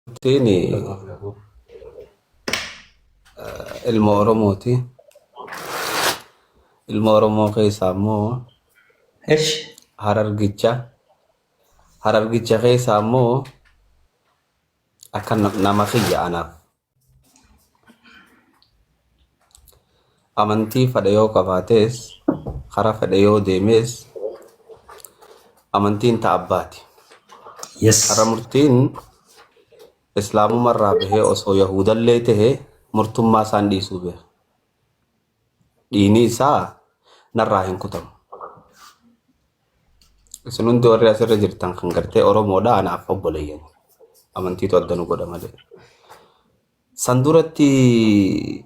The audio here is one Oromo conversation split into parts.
Murtiin ilma Oromooti. Ilma Oromoo keessaa immoo Esh. Harargicha. Harargicha keessaa immoo akka nama kiyya anaaf. Amantii fedhe yoo qabaates, karaa fedhe yoo deemes, amantiin ta abbaati. Yes. Har'a murtiin islaamummaa irraa bahee osoo Yahuudallee tahe murtummaa isaan dhiisuu beeka. Dhiini isaa narraa hin kutamu. Isin hundi warri asirra jirtan kan gartee Oromoodha anaaf obboleeyyan. Amantiitu adda nu godha malee. San duratti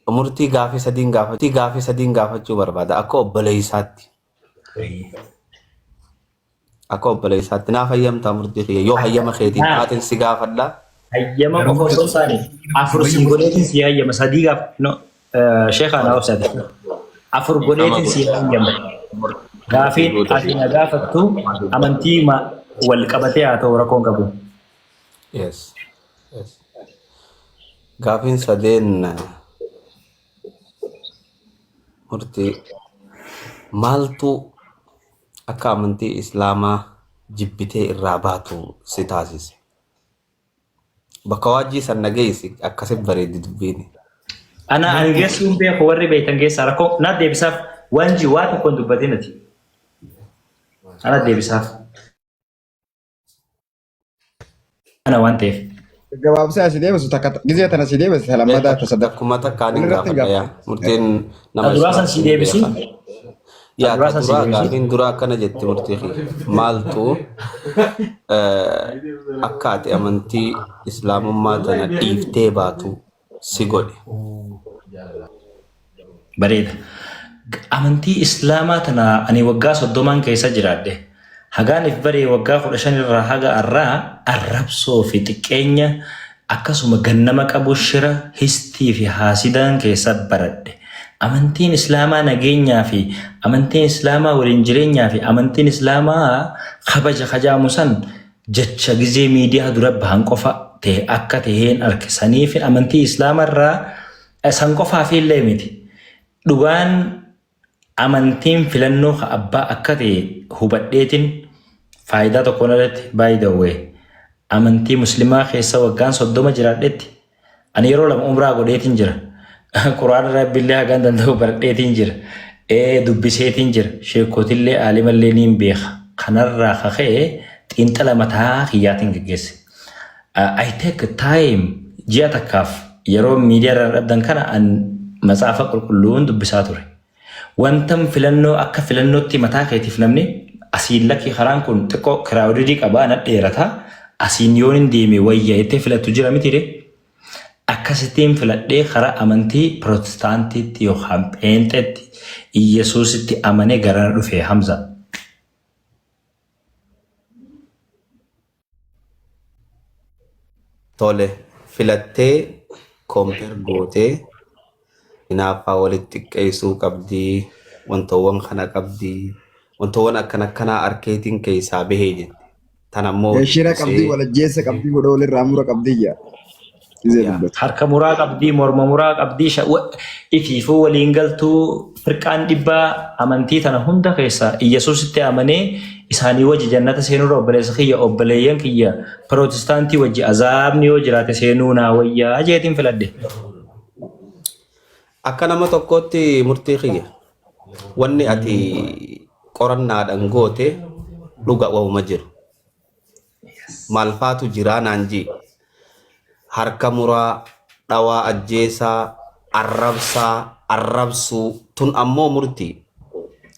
murtii gaafii sadiin gaafachuu gaafii sadiin gaafachuu barbaada akka obboleeysaatti. Akka obboleessaatti naaf hayyamtaa murtii kiyya yoo hayyama keetiin taateen si gaafadha. Hayyama qofa osoo hin taane afur sii godheetiin sii hayyama sadii gaaf no sheekhaa naa obsaati afur godheetiin sii hayyama gaafiin ati na gaafattu amantii ma wal qabatee haa ta'u rakkoon qabu. Yes. Yes. Gaafiin sadeen murtii maaltu akka amantii Islaamaa jibbitee irraa baatu si taasise? Bakka waajjii san na geessi akkasi bareeddi dubbiin. Ana ani geessuu hin beeku warri beektan keessaa rakkoo na deebisaaf waan ji waa tokko hin dubbatin ati. Ana deebisaaf. Ana waan ta'eef. Gabaabsee asii deebisu takka gizee tana sii deebise ta lammataa ta sadaffaa. Takkuma takkaan hin Walirratti hin gaafadha yaa. gaafatu. Murteen Ta nama duraa san sii islaamtuu ni deebisin. beeka. Ta Yaa duraa ta san sii duraa deebisin. gaafiin duraa akkana jetti murtii kiyya. Maaltu akka ati amantii islaamummaa tana dhiiftee baatu si godhe? Bareeda. Amantii Islaamaa tana ani waggaa 30n keessa jiraadhe. Hagaan if bare waggaa 15 irraa haga arraa arrabsoo fi xiqqeenya akkasuma gannama qabu shira histii fi haasidaan keessa baradhe. Amantiin Islaamaa nageenyaa fi amantiin Islaamaa waliin jireenyaa fi amantiin Islaamaa kabaja kajaamu san jecha gizee miidiyaa dura bahan qofa ta'e akka ta'een arke. Saniif amantii Islaama irraa san qofaaf illee miti. Dhugaan amantiin filannoo ka abbaa akka ta'e hubadheetiin faayidaa tokkoon alatti by the way amantii muslimaa keessa waggaan 30 jiraadhetti ani yeroo lama umraa godheetiin jira. Quraana rabbiillee hagaan danda'u baradheetiin jira. Ee dubbiseetiin jira. Sheekotillee aalimallee niin beeka. Kanarraa ka ka'e xiinxala mataa kiyyaatiin geggeesse. I take time ji'a takkaaf yeroo miidiyaa irraa dhabdan kana an matsaafa qulqulluun dubbisaa ture. Wantan filannoo akka filannootti mataa keetiif namni asiin lakkii karaan kun xiqqoo kiraawudidii qabaa na dheerata asiin yoon hin deeme wayya jettee filattu jira miti ree? Akkasittiin filadhee karaa amantii pirotestaantiitti yookaan pheenxeetti Iyyasuusitti amanee garana dhufe Hamza. Tole, filattee compare gootee hinaaffaa walitti xiqqeessuu qabdii, wantoowwan kana qabdii, wantoowwan akkana akkanaa arkeetiin keessaa bahee jette. Tan ammoo Shira qabdii dubbisee walajjeessa qabdii godha walirraa mura qabdii jaa. Gizee yaa dubbatu. Harka muraa qabdii, morma muraa qabdii, ifiifuu waliin galtuu firqaan dhibbaa amantii tana hunda keessa Iyyasuusitti amanee isaanii wajji jannata seenurra obboleessa kiyya obboleeyyan kiyya pirootistaantii wajji azaabni yoo jiraate seenuu naa wayyaa jeetiin filadhe. Akka nama tokkootti murtii kiyya wanni ati qorannaadhaan goote dhuga wahuma jiru. Maal faatu jiraa naan jii. Harka muraa, dhawaa ajjeesaa, arrabsaa, arrabsuu tun ammoo murtii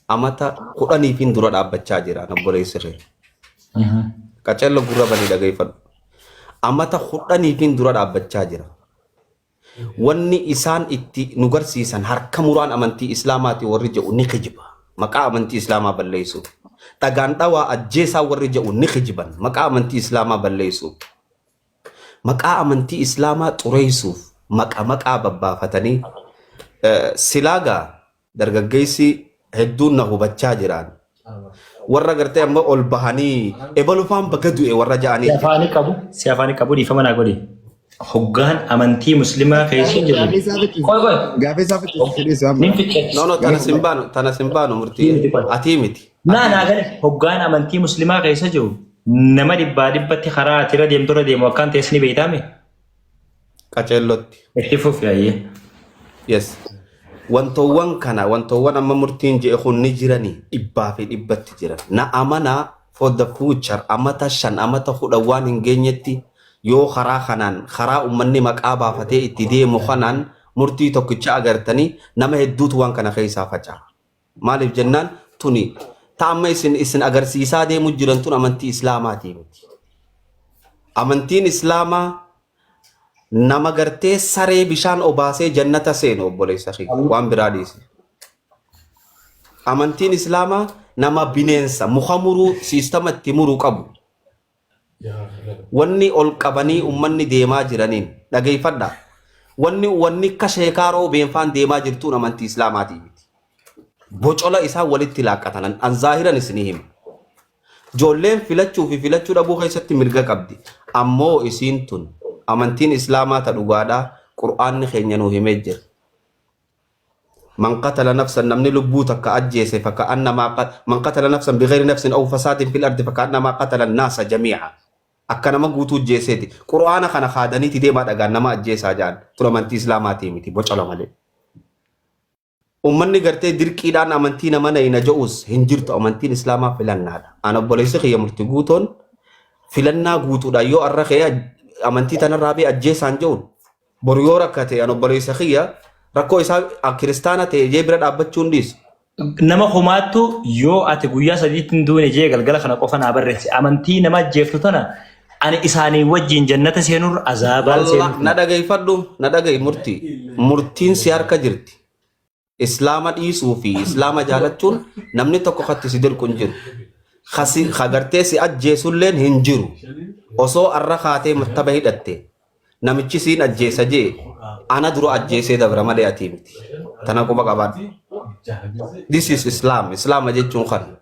amata 10f dura dhaabbachaa jira obboleessi kee. Qacello gurra banii dhageeffadhu. Amata 10f dura dhaabbachaa jira. Wanni isaan itti nu garsiisan harka muraan amantii Islaamaati warri jedhu ni kijiba. Maqaa amantii Islaamaa balleessuuf. Dhagaan dhawaa ajjeesaa warri jedhu ni kijiban. Maqaa amantii Islaamaa balleessuuf. Maqaa amantii Islaamaa xureessuuf maqa maqaa babbaafatanii silaa gaa dargaggeessi hedduun na hubachaa jiraan. Warra gartee amma ol bahanii ebalufaan baga du'e warra Si ja'anii jira. afaanii qabu, si afaanii qabu dhiifama naa godhi. Hoggaan amantii muslimaa keessa jiru. Gaafii isaa ficcisiisi. Qoy qoy. Gaafii isaa ficcisiisi dhiisi waan Nin biraa. ficcisiisa. No no tana sin baanu tana sin baanu murtii Miti qoy. atii miti. Naa Atii naa miti. gale hoggaan amantii muslimaa keessa jiru nama dhibbaa dhibbatti karaa ati irra deemtu irra deemu akkaan ta'es ni beektaame. Qaceellotti. Itti fufi ayyee. Yes. Wantoowwan kana wantoowwan amma murtiin je'e kun ni jiranii dhibbaa fi dhibbatti jiran. Na amanaa for the future amata 5 amata 10 waan hin geenyetti yoo karaa kanaan karaa ummanni maqaa baafatee itti deemu kanaan murtii tokkicha agartanii nama hedduutu waan kana keessaa faca'a. Maaliif jennaan tuni ta amma isin isin agarsiisaa deemu jiran tun amantii Islaamaatii miti. Amantiin Islaamaa nama gartee saree bishaan obaasee jannata seenu obboleessa kiyya waan biraa dhiisi. Amantiin Islaamaa nama bineensa muka muruu siistama itti muruu qabu. Wanni ol qabanii ummanni deemaa jiraniin dhageeffadha. Wanni wanni akka sheekaa roobeenfaan deemaa jirtuun amantii Islaamaatii miti. Bocola isaan walitti laaqqatan an zaahiran isinii hima. Joolleen filachuu fi filachuu dhabuu keessatti mirga qabdi. Ammoo isiin tun amantiin Islaamaa ta dhugaadhaa Qur'aanni keenya nuu himee jira. Man qatala nafsan namni lubbuu takka ajjeese faka'annamaa man qatala nafsan bighayri nafsin aw fasaadin fil ardi faka'annamaa qatala naasa jamii'a. Akka nama guutuu ajjeeseeti. Qur'aana kana kaadaniiti deemaa dhagaan nama ajjeesaa ja'an. Tun amantii Islaamaatii miti bocola malee. Ummanni gartee dirqiidhaan amantii nama nayna ja'us hin jirtu amantiin Islaamaa filannaadha. An obboleessi kiyya murti guutoon filannaa guutuudhaan yoo arra kee amantii tanarraa bee ajjeesaan ja'uun boru yoo rakkate an obboleessa kiyya rakkoo isaa kiristaana ta'e jee bira dhaabbachuu hin dhiisu. Nama kumaattu yoo ati guyyaa sadiitti hin duune jee galgala kana qofa naa barreessi. Amantii nama ajjeeftu tana ani isaanii wajjin jannata seenurra azaabaan Wallah seenuu na dhageeffadhu na dhaga'i murtii. Murtiin si harka jirti. Islaama dhiisuu fi Islaama jaalachuun namni tokko katti si dirqu hin jiru. Kasi ka gartee si ajjeesulleen hin jiru. Osoo arra kaatee mattaba hidhatte namichi siin ajjeesa jee ana dura ajjeesee dabra malee atii miti. Tana quba qabaadhu. This is Islam. Islaama jechuun kana.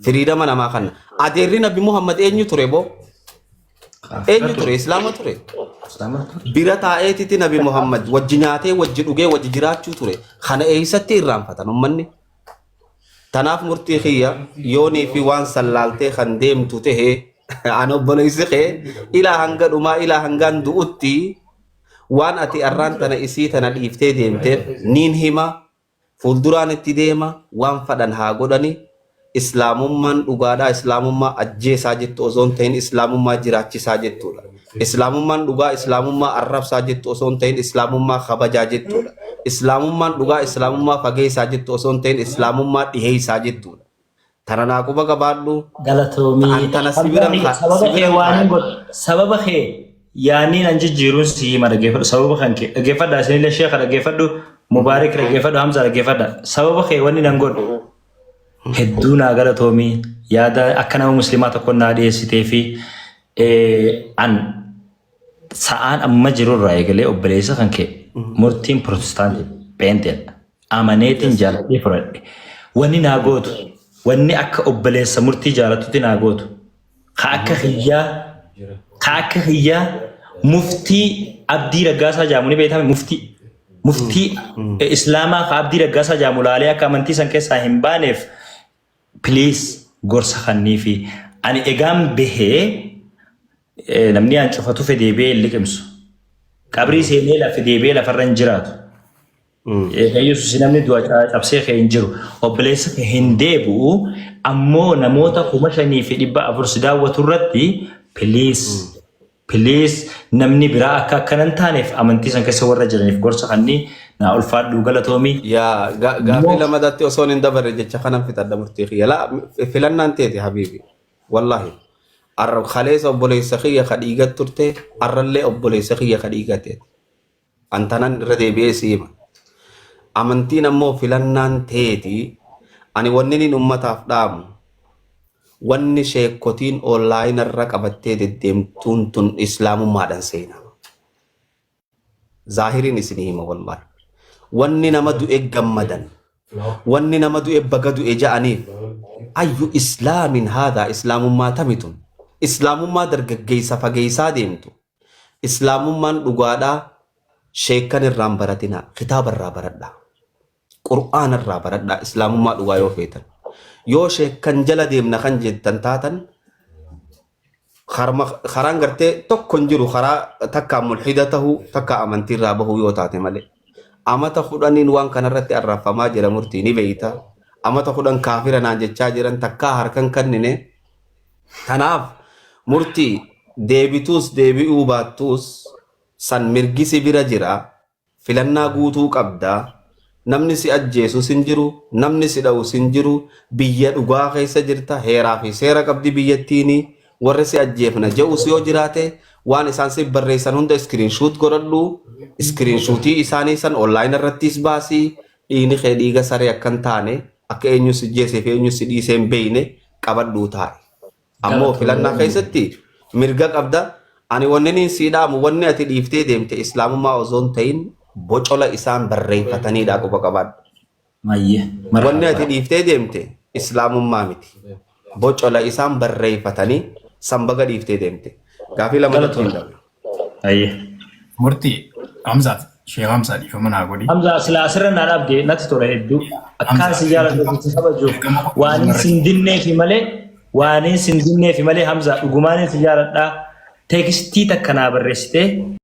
Firiidama namaa kana. Adeerri Nabi Muhammad eenyu ture boo? Eenyu ture? Islaama ture. Bira taa'eetiti Nabi Muhammad wajji nyaatee, wajji dhugee, wajji jiraachuu ture. Kana eessatti irraanfatan ummanni? Tanaaf murtii kiyya yoonii fi waan sallaaltee kan deemtu ta'e an obboleessi kee ilaa hanga dhumaa ilaa hangaan du'utti waan ati arraan tana isii tana dhiiftee deemteef niin hima Fuulduraan itti deema waan fadhan haa godhani islaamummaan dhugaadhaa islaamummaa ajjeesaa jettu osoo hin ta'in islaamummaa jiraachisaa jettuudha. Islaamummaan dhugaa islaamummaa arrabsaa jettu osoo hin ta'in islaamummaa kabajaa jettuudha. Islaamummaan dhugaa islaamummaa fageessaa jettu osoo hin ta'in islaamummaa dhiheessaa jettuudha. Tana naa quba qabaadhu. Galatoomii. An tana si Hamzaa biran kiyya ka sababa si kee biran waan hin kaayadha. godhu. Sababa kee yaaniin an jijjiiruun si hima dhaggeeffadhu. Sababa kan kee dhaggeeffadha isinillee sheekha dhaggeeffadhu. Mubaarik dhaggeeffadhu. Hamzaa dhaggeeffadha. Sababa kee wanni nan godhu hedduu naa galatoomii yaada akka nama musliimaa tokko naa dhiyeessitee fi an sa'aan amma jirurraa eegalee obboleessa kan kee murtiin pirootestaantii pheenxeedha. Amaneetiin Yes. jaaladhee fudhadhe. Wanni naa gootu, wanni akka obboleessa murtii jaalatutti naa gootu, ka akka kiyyaa, ka akka kiyyaa muftii Abdii Raggaasaa jaamu ni beekame muftii. Muftii Islaamaa ka Abdii Raggaasaa jaamu laalee akka amantii san keessaa hin baaneef please gorsa kanniifi ani egaan bahee namni an cufa tufe deebi'ee hin liqimsu. Qabrii seenee lafe deebi'ee lafarra hin jiraatu. Yesuus namni du'a cabsee kee hin jiru. Obboleessa kee hin deebi'u. Ammoo namoota 5,400 si daawwatu irratti please please namni biraa akka akkana hin taaneef amantii san keessa warra jiraniif gorsa kannii naa ulfaadhu galatoomii. Yaa gaaffii lamadaatti osoon hin dabarre jecha kanan fixadha murtii kiyya. Laa filannaan teeti habiibi. Wallahi. Arra kaleessa obboleessa kiyya ka dhiigat turte arrallee obboleessa kiyya ka dhiigateeti. An tanan irra deebi'ee si hima. Amantiin ammoo filannaan teeti. Ani wanni nin ummataaf dhaamu wanni sheekkotiin onlaayina irra qabattee deddeemtuun tun islaamummaadhan seenaa. Zaahiriin isinii hima wallahi. Wanni nama du'e gammadan. Wanni nama du'e baga du'e ja'aniif. Ayyu islaamin haadhaa islaamummaa tami tun? Islaamummaa dargaggeessa fageessaa deemtu. Islaamummaan dhugaadhaa sheekkan irraa hin baratinaa kitaaba irraa baradhaa. Qur'aana irraa baradhaa islaamummaa dhugaa yoo feetan. Yoo sheekkan jala deemna kan jettan taatan karma karaan gartee tokko hin jiru karaa takkaa mulhida tahuu takkaa amantii irraa bahuu yoo taate malee. Amata kudhaniin waan kanarratti arrabfamaa jira murtii ni beeyta. Amata 10 kaafira naan jechaa jiran takkaa harkan kannine. Tanaaf murtii deebituus deebi'uu baattuus san mirgi si bira jira. Filannaa guutuu qabda. Namni si ajjeesus hin jiru, namni si dha'us hin jiru. Biyya dhugaa keessa jirta. Heeraa fi seera qabdi biyyattiini. Warri si ajjeefna je'us yoo jiraate waan isaan siif barreessan hunda screenshot godhadhu. Screenshotii isaanii san online irrattis baasi. Dhiigni kee dhiiga saree akka hin taane, akka eenyu si jeesee fi eenyu si dhiisee hin beekne qabadhuu taa'i. Ammoo filannaa keessatti mirga qabda. Ani wanni niin sii dhaamu wanni ati dhiiftee deemte islaamummaa osoo hin ta'in bocola isaan barreeffataniidha quba qabaadhu. Mayyee. Wanni ati Marhaba. dhiiftee deemte islaamummaa miti. Bocola isaan barreeffatanii san baga dhiiftee deemte. Gaafii lamatatti hin Galatoomna. dabre. Ayyee. Murtii Hamzaaf Sheekh Hamzaa dhiifama naa godhi. Hamza silaa asirra naa dhaabde natti tola hedduu. Akkaan Hamza si jaaladhu si kabajuuf dirqama waan narra sin dinneefi malee waan sin dinneefi malee Hamza dhugumaanin si jaaladhaa. Teekstii takka naa barreessitee.